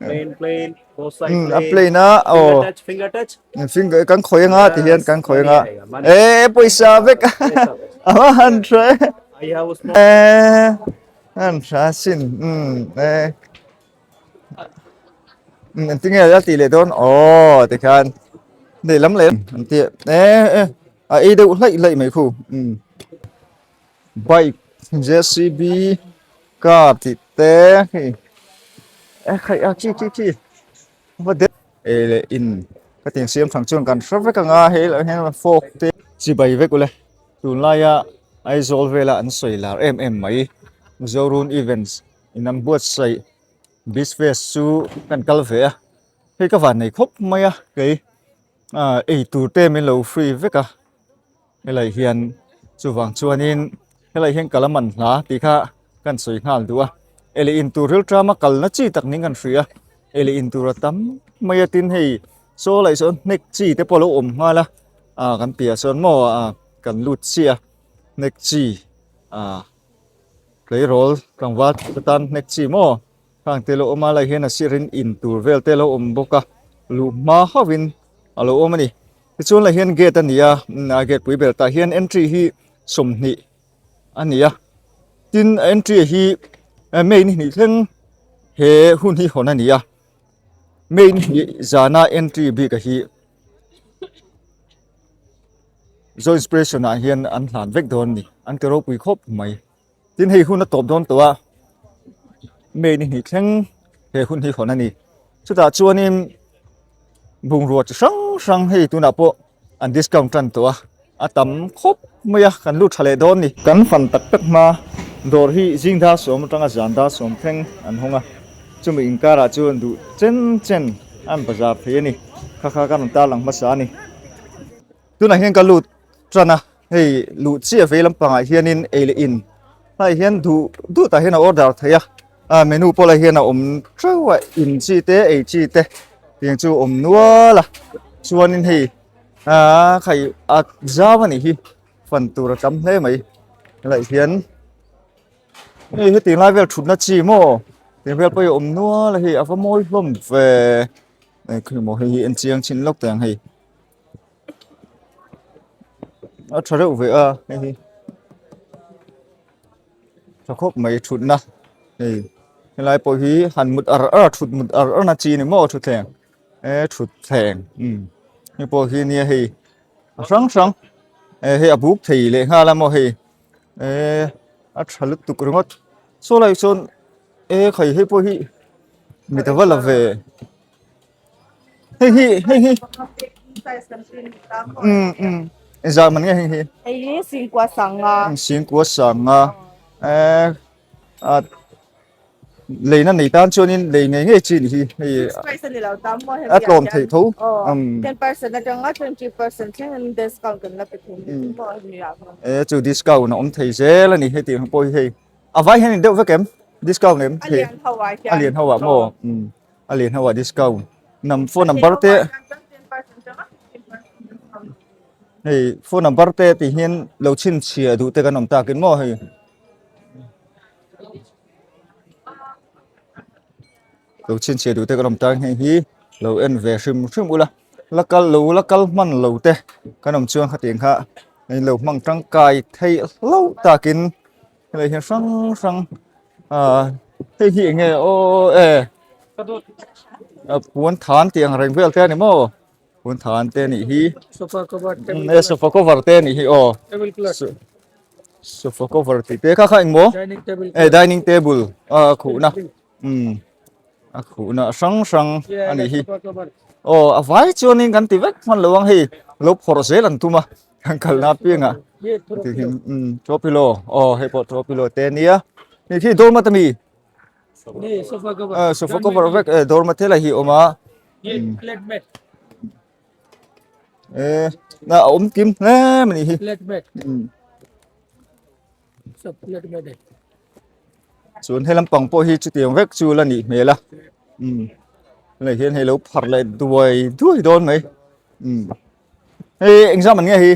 Plain, plain, both side Hmm, a plain. plain a Finger aw touch, finger touch. finger kan khawi anga ti hian Yes, kan khawi money anga aayega, money. e pawisa vek Paisa, paisa. a va han tha e I have a small e han tha sin um e um engtin nge a tih leh dawn aw tikhan lehlam leh an ti e e a ei deuh hlaih hlaih mai khu um bike J_C_B car tih te hei e khaih a chi chi chi va deuh ei leh in ka tiang siam thang chuan kan hre vek ang a hei lah hian fork te chibai vek ule tunlaia Aizawl vela an sawi lar em em mai Mizoram events in an buatsaih beach fest chu kan kal ve a hei ka van nei khawp mai a kei ah ei tur te min lo free vek a. Helai hian chuvang chuanin helai hian kal a man hla tih kha kan sawi nghal duh a ei leh in tur rilṭama kalna chi tak niin kan hria a ei leh in tur a tam mai a tin hei saw laih sawn hnek chi te pawh a lo awm nghal a ah kan piahah sawn maw ah kan lut chiah a hnek chi ah tleirawl tlangval te tan hnek chi maw khang te lo awm a lai hian a sirhin in tur vel te lo awm bawk a luh hma hauhin a lo awm a ni. Tichuan lah hian gate a ni a a gate pui ber tah hian entry hi 20 a ni a tin a entry hi May ni hnih thleng he hun hi hawn a ni a May ni hnih zana entry bik a hi Zo inspiration ah hian an hlan vek dawn a ni an ti ropui khawp mai. Tin hei hun a tawp dawn tawh a, May ni hnih thleng he hun hi hawn a ni. Chutah chuanin bungrua chi hrang hrang hei tunah pawh an discount tan tawh a, a tam khawp mai a, kan lut tha leh dawn ni. Kan fan tak tak hma dawr hi zing dar sawm atanga zan dar sawm thleng an hawng a, chumi inkarah chuan duh chen chen an bazar thei a ni. Kha kha ka rawn tarlang hmasa a ni. Tunah hian ka lut tan a. Hei luh chiah vei lampangah hianin ei leh in hnaiah hian duh duh tah hian a order theih a ah menu pawh lai hian a awm theuh a in chi te ei chi te tiang chu a awm nual a chuanin hei ah khai a zau a nih hi fan tur a tam hle mai helaiah hian hei hetiang lai vel thutna chi maw tiang vel pawh hi a awm nual a hei a va mawi hlawm ve eng maw hei hi en chiang chin lawk teh ang hei. A tha reuh ve a hei hi tha khawp mai thutna hei helai pawh hi han mut ar ar a thut mut ar ar na chi a ni maw thutthleng e thutthleng umm hei pawh hi nia hei a hrang hrang e hei a buk thei leh nghal a maw hei e a tha lutuk ringawt saw lai sawn e khai hei pawh hi mi ta va la ve. Hei hi hei hi um um engzah man nge hei hi Hei hi singkua sanga. Singkua sanga eh a leina nei tan chuanin lei ngei ngei chi ni hi hei Fixed price ani lo tam maw a tlawm theih tho um 10% atanga 20% thleng in discount kan la pe thei ni maw hemi ah khan e chu discount a awm thei zel ani heti ang pawh hi hei a vai hian in deuh vek em discount em A lian ho ah hian a lian ho ah maw um A lian ho ah discount nam phone number te hei phone number te tih hian lo chhinchhiah duh te kan awm takin maw hei lo chhinchhiah duh te kan awm tak hei hi lo en ve hrim hrim ula la kal lo la kal hman lo te kan awm chuan khatiang kha in lo hmang tangkai theih hlauh takin Helai hian hrang hrang ah hei hi eng nge aw e puan than tih ang reng vel te a ni maw puan than te a nih hi Sofa cover umm e sofa cover te a nih hi aw table cloth sofa cover tih te kha kha eng maw dining table e dining table a khuhna umm a khuhna hrang hrang a nih hi aw a vai chuanin kan ti vek hman lo ang hei lo phawrh zel an tum a. Kan kalna apiangah tihin umm throw pillow aw hei pawh throw pillow te ania hei khi doormat ami sofa cover vek e doormat helai hi a awm a e a awm kim hle a nih hi umm. Chuan he lampang pawh hi chutiang vek chu la nih hmel a umm helai hian hei lo phar leh duai duai dawn mai umm hei engzam an nge hi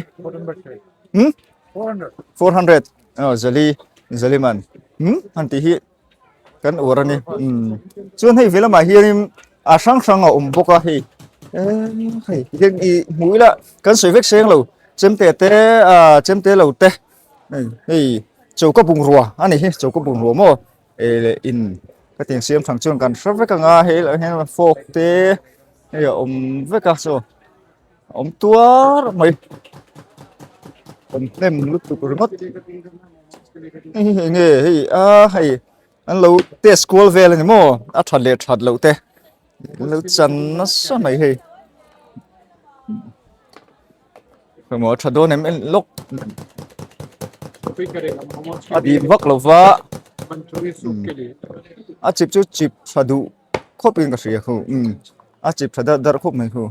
hmm 400 aw zali zali man hmm han tih hi. Kan uar a ni. Umm. Chuan hei ve lamah hianin a hrang hrang a awm bawk a hei. Eee hei tihian ih hmuh ila kan sawi vek seng lo chemte te ah chemte lo te hei hei choka bungrua a ni hi choka bungrua maw ei leh in ka tiang siam thang chuan kan hre vek ang a hei lah hian fork te hei a awm vek a saw a awm tuar mai awm hnem lutuk ringawt hei hi eng nge hei a hei an lo test kual vel a ni maw a that leh that loh te an lo chan nasa mai hei emaw a tha dawn em en lawk a dim vak lo va a chip chu chip tha duh khawp in ka hria khu umm a chip tha darh darh khawp mai khu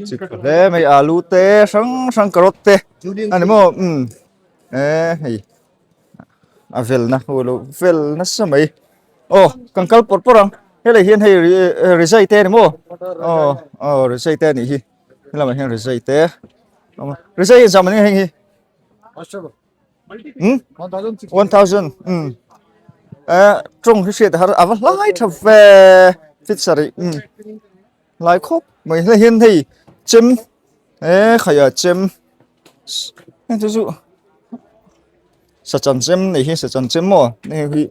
chip tha hle mai alu te hrang hrang carrot te a ni maw umm eh hei a velna ho lo vel nasa mai aw kan kal pawr pawr ang helai hian hei rizai te a ni maw aw aw rizai te a nih hi helamah hian rizai te rizai hi zam a ni heng hi hmm 1000 hmm eh tawng hi hriat har a va hlai tha ve fit sarih hmm hlai khawp mai helai hian hei chem eh khaia chem heng chu chu sachan chem nei hi sachan chem maw hei hi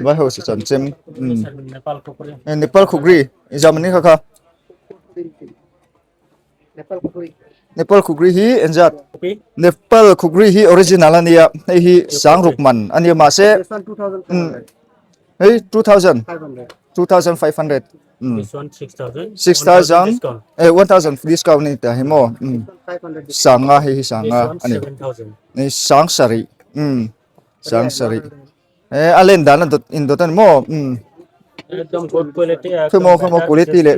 vai ho sachan chem hmm Nepal khukri zamani kha kha Nepal khukri hi engzat Nepal khukri hi original a nia hei hi sangruk man a nia mahse hei 2000 2500 6000 eh 1000 discount ni ta hi maw sanga hei hi sanga a ni hei sang sarih sang sarih eh a len dan a dawt in dawt a ni maw khawmaw khawmaw quality leh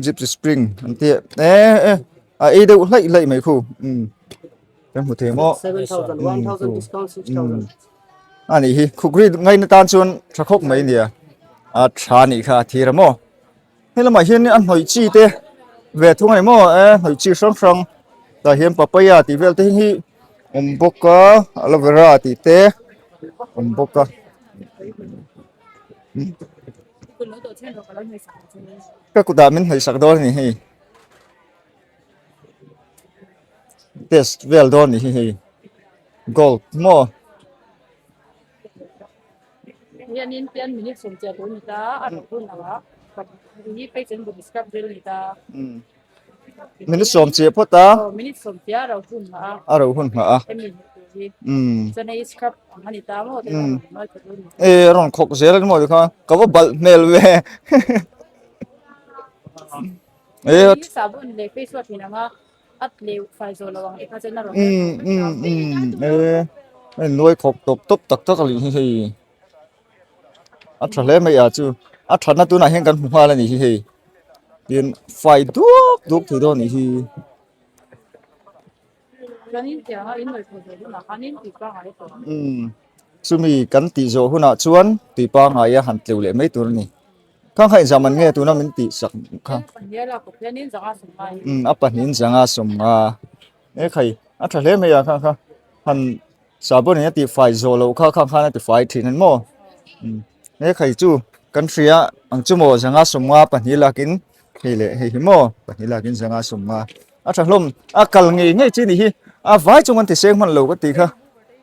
gypsy spring an tih eh eh a ei deuh hlaih hlaih mai khu kan hmu thei maw a nih hi khukri ngaina tan chuan tha khawp mai nia a tha nih kha a thir a maw he lamah hian a hnawih chi te ve thung a ni maw eh hnawih chi hrang hrang tah hian papaya tih vel te hi awm bawk a aloe vera tih te awm bawk a. Ka kutah min hnawih sak dawn a ni hei test vel dawn a ni hi hei gold maw. Hianin ten minute sawm chiah tur a ni ta a rawn hun ang a hi phei chuan body scrub vel a ni ta. Minute sawm chiah phawt a. Aw minute sawm chiah a ro hun nghah a. A ro hun nghah a. Hemi tur hi. Chuan hei scrub ang a ni ta maw te a rawn nawi ta dawn a ni. E a rawn khawk zel a ni maw tikhan ka va balh hmel ve. E sabun leh face wash in ang a at leh fai zawh lo ang te kha chuan a rawn E hei nuai khawk tawp tawp tak tak a nih hi hei. A tha hle mai a chu a thatna tunah hian kan hmu nghal a nih hi hei tin fai duak duak thei dawn a nih hi. Umm chumi kan tih zawh hunah chuan tui pangngai a han tleu leh mai tur a ni khang kha inzam an nge tuna min tih sak kha umm a pahnihin zanga sawmnga e khai a tha hle mai a khang kha han. Sabun in a tih fai zawh loh kha khang khan a ti fai thin an maw he khai chu kan hria ang chu maw zanga sawmnga pahnih lakin hei leh hei hi maw pahnih lakin zanga sawmnga a tha hlawm a kal ngei ngei chi nih hi a vai chung an ti seng hman lo ka tih kha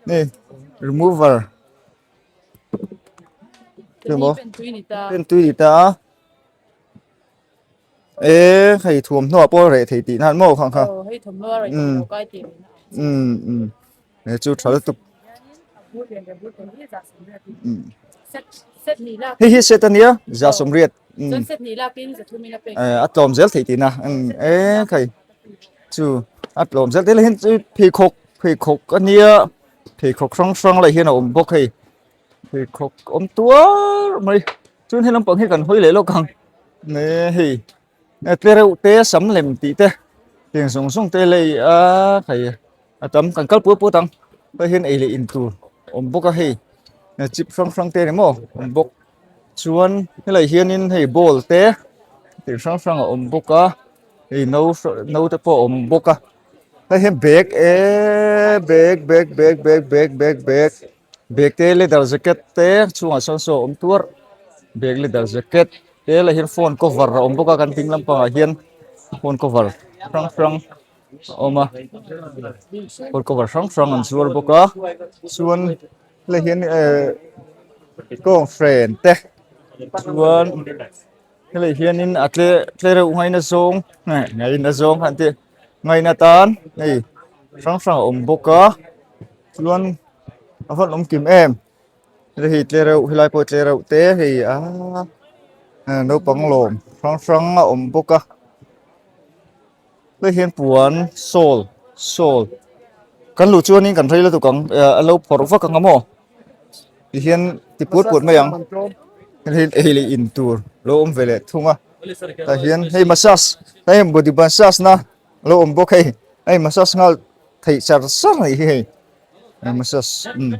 ni remover chu maw pen tui ni ta a. E hei thuamhnaw ah pawh reh thei tih nan maw khang kha. Aw hei thuamhnaw a reh thei lo kai tih rehna ang. Um um he chu tha lutuk. Hei hi set ania za sawmriat. A tlawm zel thei tihna e khai chu a tlawm zel tel hian chu pheikhawk pheikhawk ania pheikhawk hrang hrang lai hian a awm bawk hei. Pheikhawk awm tuar mai chuan he lampang hi kan hawi leh lawk ang ne hei tle reuh te sam lem tih te tiang zawng zawng te lei a hei a tam kan kal puat puat ang hei hian ei leh in tur awm bawk a hei chip hrang hrang te ni maw awm bawk chuan helai hianin hei ball te thil hrang hrang a awm bawk a hei no no te pawh a awm bawk a hei hian bag eee bag bag bag bag bag bag bag. Bag te leather jacket te chhungah sawn saw a awm tuar bag leather jacket te leh hian phone cover a awm bawk a kan ding lampangah hian phone cover hrang hrang a awm a phone cover hrang hrang an zuar bawk a chuan helai hian ehh kawnghren te chuan helai hianin a tle tle reuh ngaina zawng ngaina zawng han tih ngaina tan hei hrang hrang a awm bawk a chuan a van awm kim em hei hi tle reuh helai pawh tle reuh te hei aaa naupang lawm hrang hrang a awm bawk a hei hian puan sawl sawl kan luh chuanin kan rei lutuk ang a lo phawrh vak ang a maw tihian ti puat puat mai ang hei ei leh in tur lo awm ve leh thung a tah hian hei massage hei body massage na lo awm bawk hei hei massage nghal theih char char a nih hi hei massage umm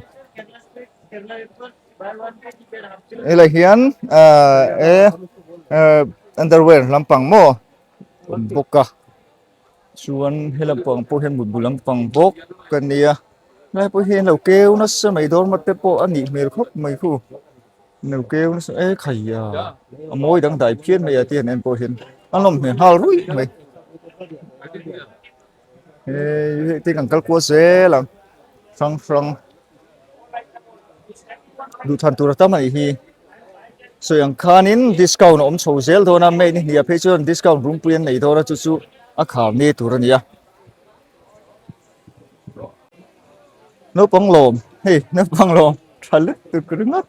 helai hian ahh e underwear lampang maw awm bawk a chuan he lampang pawh hian mutbu lampang bawk a nia helai pawh hian lo keu nasa mai dawr mat te pawh a nih hmel khawp mai khu lo keu nasa e khai a a mawi dangdai phian mai a ti han en pawh hian a nawm hmel nghal ruih mai hei hei te kan kal kual zel ang hrang hrang duhthlan tur a tam a nih hi sawi ang khanin discount a awm chho zel dawn a May ni hnih ah phei chuan discount runpui an nei dawn a chu chu a khar ni tur a ni a naupang lawm hei naupang lawm tha lutuk ringawt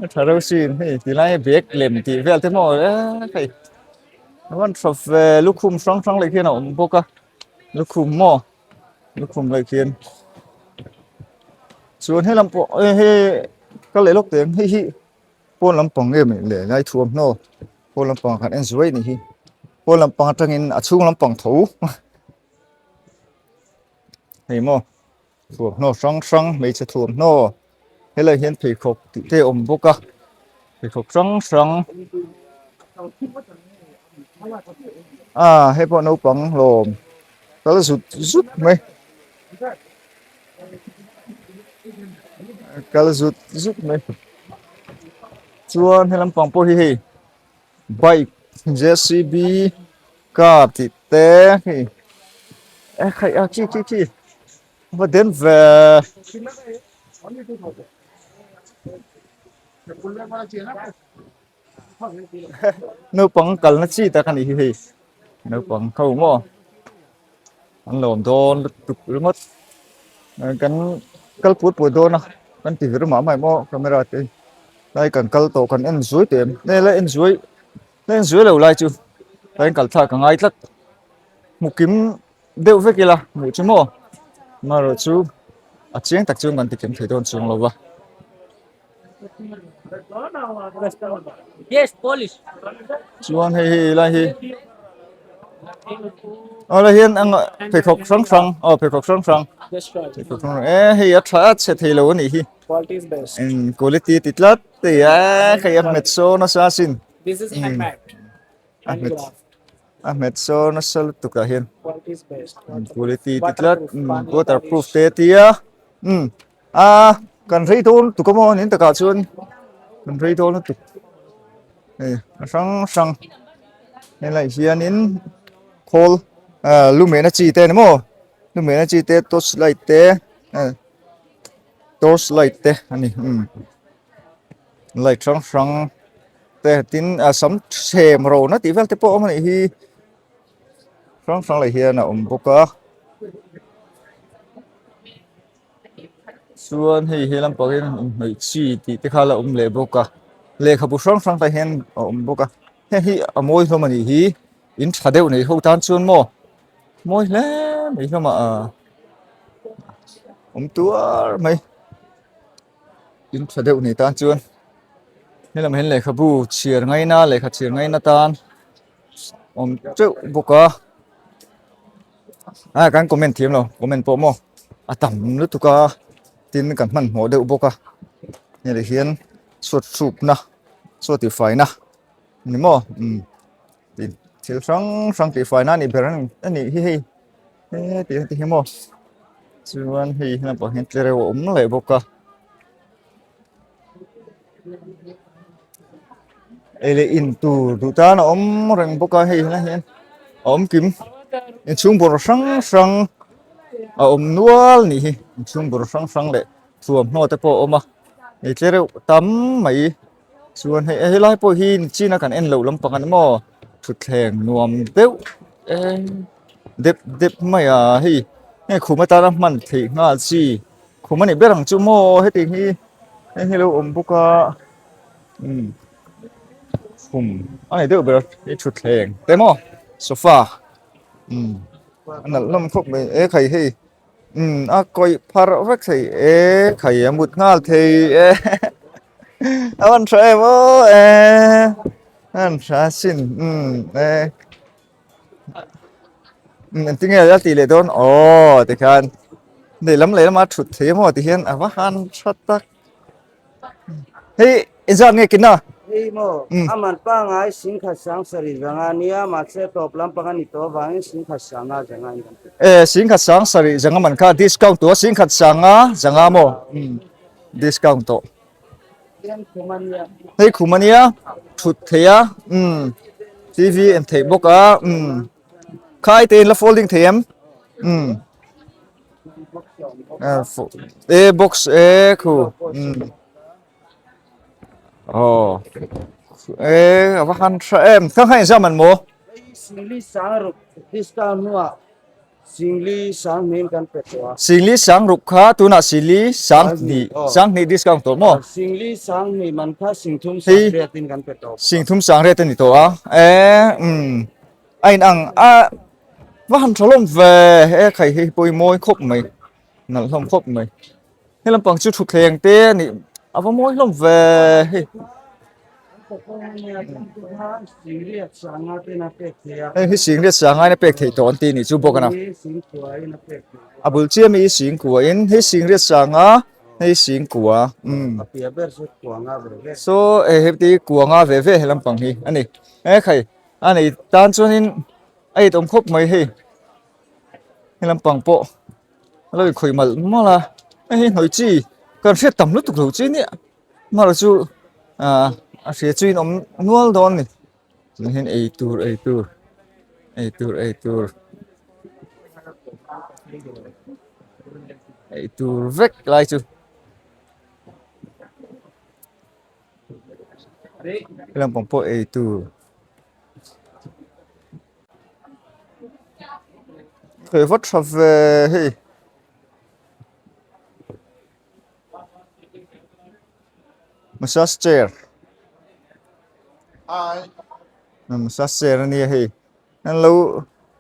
a tha reuh sin hei tilai bag lem tih vel te maw hei a van tha ve lukhum hrang hrang leh khian a awm bawk a lukhum maw lukhum leh khian chuan helam pawh hei ka leh lawk teh ang hei hi pawn lampang nge maw le lai thuamhnaw pawn lampang ah khan en zuai a nih hi pawn lampang atangin a chhung lampang tho hei maw thuamhnaw hrang hrang hmeichhe thuamhnaw helai hian pheikhawk tih te a awm bawk a pheikhawk hrang hrang ah hei pawh naupang hlawm kal zut zut mai kal zut zut mai chuan he lampang pawh hi hei bike J C B car tih te hei e khaih a chi chi chi va den ve naupang kalna chi tak a nih hi hei naupang ho maw an lawm dawn lutuk ringawt kan kal put put dawn a kan ti vir mah mah maw camera te lai kan kal tawh kan en zuai teh em nge la en zuai la en zuai lo lai chu tlai kal thlak a ngai tlat hmu kim deuh vek ila hmuh chu maw amaherawh chu a chiang tak chuan kan ti kim thei dawn chuang lo va. Yes, Polish. Chuan hei hi lai hi aw lai hian ang pheikhawk hrang hrang aw pheikhawk hrang hrang pheikhawk hrang hrang e hei a tha a chhe thei lo a nih hi Quality is best. Eng quality ti tlat te a hei a hmet sawn nasa asin This is handmade. A hmet a hmet sawn nasa lutuk ah hian Quality is best. Quality ti tlat waterproof te a tia umm A kan rei dawn lutuk a maw nin takah chuan kan rei dawn lutuk hei a hrang hrang helaiah hianin khawl ah lu mehna chi te a ni maw lu mehna chi te torch light te eh torch light te a ni umm light hrang hrang te tin ah sam chhem ro na tih vel te pawh a awm a nih hi. Hrang hrang leh hian a awm bawk a chuan hei he lampang hian inhnawih chi tih te kha a la awm leh bawk a lehkhabu hrang hrang te hian a awm bawk a heng hi a mawi hlawm a nih hi in tha deuh nei ho tan chuan maw mawi hle mai hlawm a awm tuar mai in tha deuh nei tan chuan helam hian lehkhabu chhiar ngaina lehkha chhiar ngaina tan. Awm teuh bawk a ah kan comment thiam lo comment pawh maw a tam lutuk a tin kan hmanhmawh deuh bawk a hei hian chhuat hruk na chhuat tihfai na ni maw umm thil hrang hrang tihfai na a nih ber a nih hi hei he ti hi maw. Chuan hei hnapah hian tlereuh a awm leh bawk a. Ei leh in tur duh tan a awm reng bawk a hei helaiah hian a awm kim inchhung bawrh hrang hrang a awm nual a nih hi inchhung bawrh hrang hrang leh thuamhnaw te pawh a awm a ei tlereuh tam mai chuan hei helai pawh hi chin a kan en loh lampang a ni maw thutthleng nuam deuh dep dep mai a hei hei khum atana hman theih nghal chi. Khum a nih ber ang chu maw heti hi heng hi lo awm bawk a umm khum a ni deuh ber a hei thutthleng te maw sofa umm a nalh hlawm khawp mai e khai hei umm a kawih pharh vek thei e khai a mut nghal thei e a rawn tha em aw e a rawn tha asin umm e. Engtin nge a tih leh dawn aw tikhan lehlam lehlamah a thut thei a maw tihian a va han tha tak hei engzat nge kina Hei maw a man pangai singkhat sang sarih zanga nia mahse tawp lampang a ni tawh avangin singkhat sanga zanga in kan ti. E singkhat sang sarih zanga man kha discount tawh a singkhat sanga zanga maw discount tawh. Hei khum a nia thut theih a umm T V en theih bawk a umm khai te in la folding thei em umm e box e khu umm aw e a va han tha em ka kha engzam an maw. Singli sang hnih kan pe tawh a. Singli sang ruk kha tunah sili sang hnih sang hnih discount tawh maw? Singli sang hnih man kha singthum sang riat in kan pe tawh. Singthum sang riat a ni tawh a. E umm a in ang a va han tha hlawm ve e khai hei pawh hi mawi khawp mai nalh hlawm khawp mai. He lampang chu thutthleng te a nih a va mawi hlawm ve hei. Hei hi singriat sangain a pek theih tawh an tih nih chu bawk a na. A bul chiah mi hi singkua in hei singriat sanga hei singkua umm saw hei heti kuanga ve ve he lampang hi a ni e khai a nei tan chuanin a itawm khawp mai hei he lampang pawh. A lo inkhawih malh malh a hei hi hnawih chi kan hriat tam lutuk lo chi nia hmar chu ah a hria chu in awm nual dawn a ni tunah hian ei tur ei tur ei tur ei tur ei tur vek lai chu lampang pawh ei tur. Hei va tha ve hei. Massage chair. Massage chair a nia hei. An lo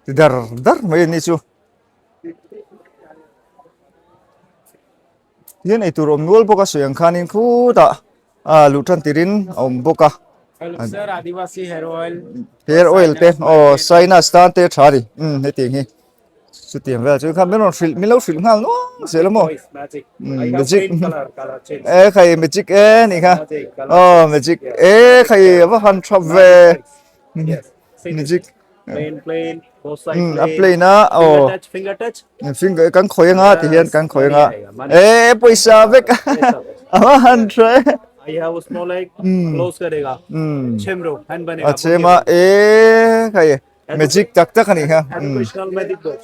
ti dar dar mai a ni chu. Hian eitur awm nual bawk a sawi ang khanin khutah ah luh tan tirin a awm bawk a. Hello sir, Adivasi hair oil. Hair oil te aw sinus tan te tha ni um hetiang hi chutiang vel chu kha min rawn hrilh min lo hrilh nghal nual zel a maw Magic. Um magic Color, color change. e khai magic e ni kha aw magic e khai a va han tha ve Yes. Magic. Plain, plain, both side Mm, a plain. plain a Finger oh touch, finger touch. Finger kan khoi anga ti hian kan khoi anga. Money aega, money. E poisa vek. Ava han tha. I have a small like Mm. close karega. Mm. Chemro, hand banega. A chema e khai magic tak tak ani kha. Mm. Educational magic book.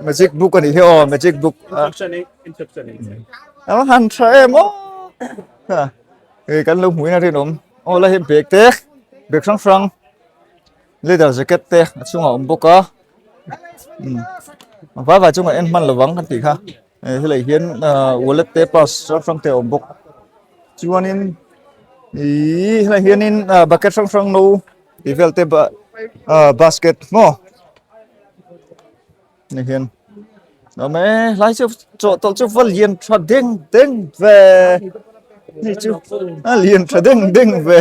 Magic book ani hi aw magic book. Instruction eh, instruction eh. Ava han tha em aw. Ha. E kan lo hmuin a rinawm. Aw la hei bag te bag hrang hrang leather jacket te a chungah a awm bawk a umm a vai vai chungah en hman lovang kan tih kha eh helai hian ah wallet te purse hrang hrang te a awm bawk chuanin ihh helai hianin ah bucket hrang hrang no tih vel te ah basket maw ni hian awm e hlai chu chawhtawlh chu va lian tha deng deng ve hei chu a lian tha deng deng ve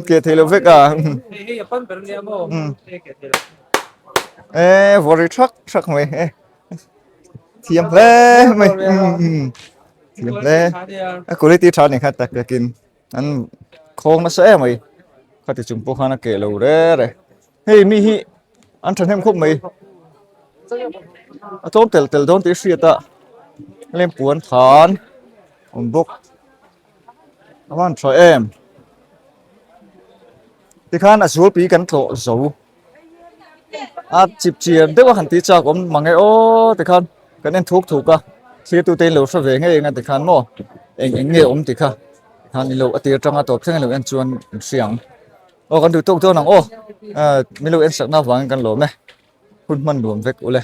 ke thei lo vek a e vawri thak thak mai e thiam hle mai thiam hle a quality tha ni kha tak takin an khawng nasa em mai khati chung pawh khan a keh lo re re. Hei mi hi an thahnem khawp mai. A tlawm tel tel dawn tih hriat a lem puan than awm bawk a van tha em tikhan a zualpui kan tlawh zo a chip chian deuh a han tih chak awm mang e aw tikhan kan en thuk thuk a thlir tute in lo hre ve ngei ang a tikhan maw eng eng nge awm tih kha tikhan in lo a tir atanga tawp thleng in lo en chuan in hria ang aw kan duh tawk dawn ang aw ah min lo en sakna avangin kan lawm e hun hman nuam vek ule.